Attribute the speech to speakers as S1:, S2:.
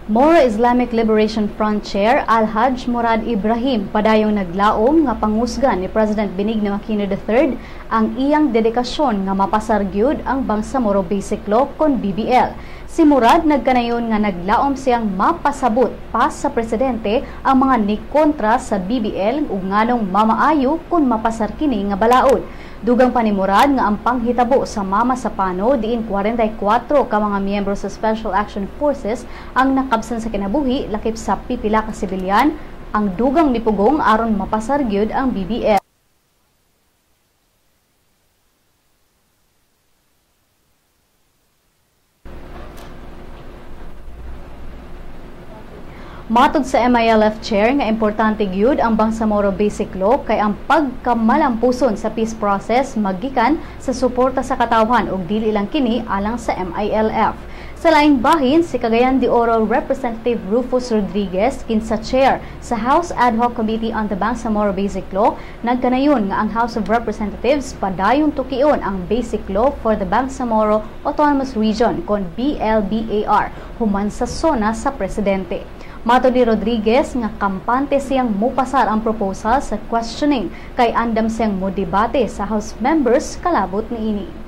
S1: Moro Islamic Liberation Front Chair Alhaj Murad Ibrahim padayong naglaom nga pangusgan ni President Benigno Aquino III ang iyang dedikasyon nga mapasar gyud ang Bangsamoro Basic Law kon BBL. Si Murad nagkanayon nga naglaom siyang mapasabot pa sa presidente ang mga nikontra sa BBL ug nganong mamaayo kun mapasar kini nga balaod. Dugang pa ni Murad nga ang panghitabo sa Mamasapano diin 44 ka mga miyembro sa Special Action Forces ang nakabsan sa kinabuhi lakip sa pipila ka sibilyan ang dugang mipugong aron mapasar gyud ang BBL. Matod sa MILF chair nga importante gyud ang Bangsamoro Basic Law kay ang pagkamalampuson sa peace process magikan sa suporta sa katawhan ug dili lang kini alang sa MILF. Sa laing bahin, si Cagayan de Oro Representative Rufus Rodriguez, kinsa chair sa House Ad Hoc Committee on the Bangsamoro Basic Law, nagkanayon nga ang House of Representatives padayon tukion ang Basic Law for the Bangsamoro Autonomous Region kon BLBAR human sa SONA sa presidente. Matod ni Rodriguez nga kampante siyang mupasar ang proposal sa questioning kay andam siyang modebate sa House members kalabot niini.